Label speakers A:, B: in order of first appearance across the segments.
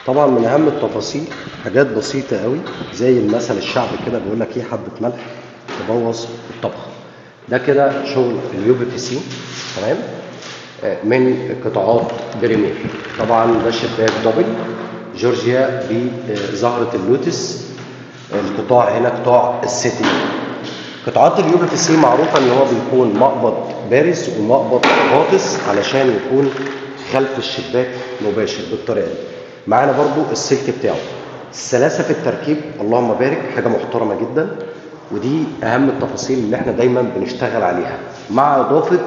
A: طبعا من اهم التفاصيل حاجات بسيطة قوي، زي المثل الشعبي كده بيقول لك ايه، حبه ملح تبوظ الطبخة. ده كده شغل ال UPVC، تمام، من قطاعات بريمير. طبعا ده شباك double جورجيا بزهره اللوتس. القطاع هنا قطاع السيتي. قطاعات ال UPVC معروفة ان هو بيكون مقبض بارز ومقبض غاطس علشان يكون خلف الشباك مباشر بالطريقة دي. معانا برضو السلك بتاعه، السلاسة في التركيب اللهم بارك، حاجة محترمه جدا، ودي اهم التفاصيل اللي احنا دايما بنشتغل عليها، مع اضافه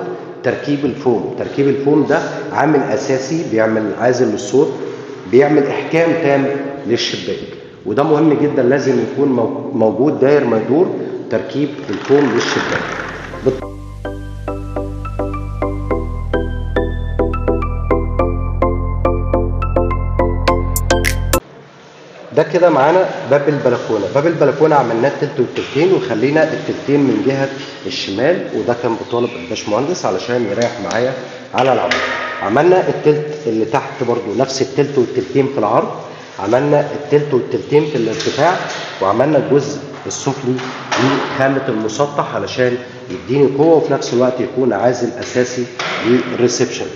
A: تركيب الفوم. تركيب الفوم ده عامل اساسي، بيعمل عازل للصوت، بيعمل احكام تام للشباك، وده مهم جدا، لازم يكون موجود داير ما يدور تركيب الفوم للشباك. ده كده معانا باب البلكونه. باب البلكونه عملناه التلت والتلتين، وخلينا التلتين من جهة الشمال، وده كان بطالب الباشمهندس علشان يريح معايا على العمود. عملنا التلت اللي تحت برضو نفس التلت والتلتين في العرض، عملنا التلت والتلتين في الارتفاع، وعملنا الجزء السفلي لخامه المسطح علشان يديني قوة وفي نفس الوقت يكون عازل اساسي لل reception.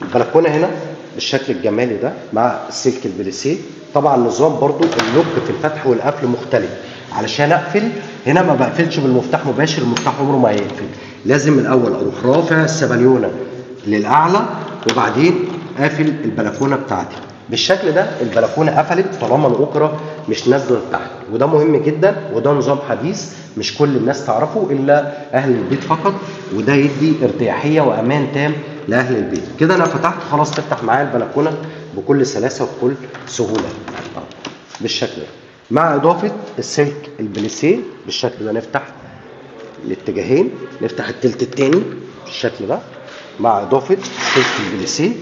A: البلكونه هنا بالشكل الجمالي ده مع السلك البليسيه. طبعا نظام برضو ال lock في الفتح والقفل مختلف، علشان اقفل هنا ما بقفلش بالمفتاح مباشر، المفتاح عمره ما هيقفل، لازم الاول اروح رافع السبليونه للاعلى وبعدين قافل البلكونه بتاعتي بالشكل ده. البلكونه قفلت طالما الاكره مش نازله لتحت، وده مهم جدا، وده نظام حديث مش كل الناس تعرفه الا اهل البيت فقط، وده يدي ارتياحيه وامان تام لاهل البيت. كده انا فتحت خلاص، تفتح معايا البلكونه بكل سلاسة وبكل سهولة بالشكل ده، مع اضافه السلك البليسيه بالشكل ده. نفتح الاتجاهين، نفتح التلت التاني بالشكل ده مع اضافه السلك البليسيه.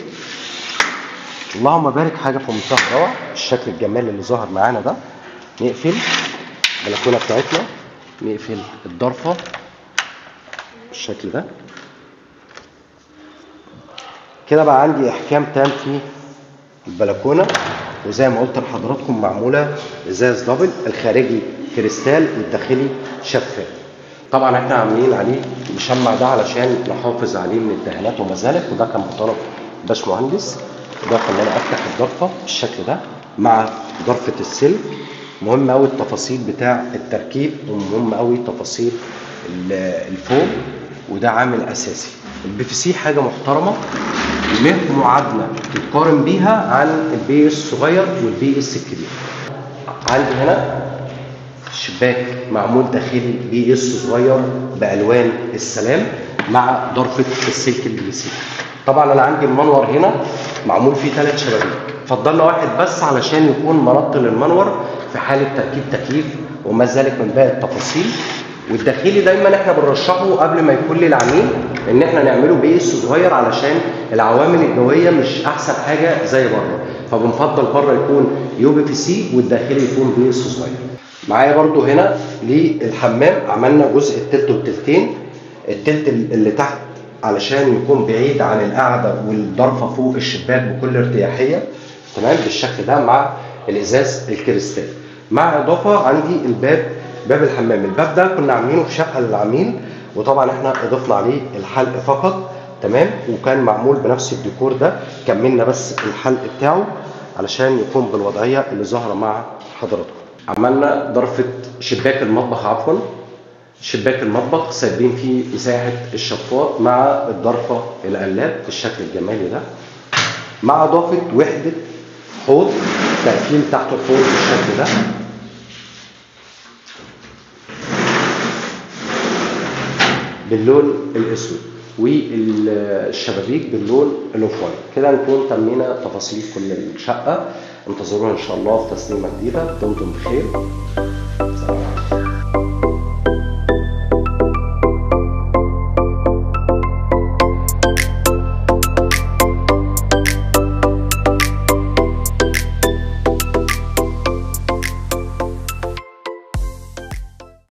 A: اللهم بارك، حاجة في منتهى الروعة الشكل الجمالي اللي ظهر معانا ده. نقفل البلكونه بتاعتنا، نقفل الضرفه بالشكل ده. كده بقى عندي احكام تام في البلكونه، وزي ما قلت لحضراتكم معمولة ازاز double، الخارجي كريستال والداخلي شفاف. طبعا احنا عاملين عليه مشمع ده علشان نحافظ عليه من الدهانات وما ذلك، وده كان بطلب باشمهندس. ده خلاني افتح الضرفه بالشكل ده مع ضرفه السلك. مهم قوي التفاصيل بتاع التركيب، ومهم قوي تفاصيل الفوم، وده عامل اساسي. ال PVC حاجة محترمه له معادلة تتقارن بيها عن ال PS الصغير وال PS الكبير. عندي هنا شباك معمول داخلي PS صغير بالوان السلام مع ضرفه السلك البليسيه. طبعا انا عندي المنور هنا معمول فيه 3 شبابيك، فضلنا واحد بس علشان يكون منط للمنور في حاله تركيب تكييف وما ذلك من باقي التفاصيل. والداخلي دايما احنا بنرشحه قبل ما يكون للعميل ان احنا نعمله PS صغير علشان العوامل الجوية مش احسن حاجة زي بره، فبنفضل بره يكون UPVC والداخلي يكون PS صغير. معايا برده هنا للحمام عملنا جزء التلت والتلتين، التلت اللي تحت علشان يكون بعيد عن القعدة والضرفه فوق الشباك بكل ارتياحيه، تمام، بالشكل ده مع الازاز الكريستال. مع اضافه عندي الباب، باب الحمام. الباب ده كنا عاملينه في شقه للعميل، وطبعا احنا اضفنا عليه الحلق فقط، تمام، وكان معمول بنفس الديكور ده، كملنا بس الحلق بتاعه. علشان يكون بالوضعيه اللي ظاهره مع حضراتكم. عملنا ضرفه شباك المطبخ، عفوا شباك المطبخ سايبين فيه مساحة الشفاط مع الضرفه القلاب بالشكل الجمالي ده، مع اضافه وحده حوض تقفيل تحت الحوض بالشكل ده. باللون الاسود والشبابيك باللون ال off white. كده نكون تمينا تفاصيل كل الشقة. انتظرونا ان شاء الله في تسليمه جديدة. دمتم بخير. سلام عليكم.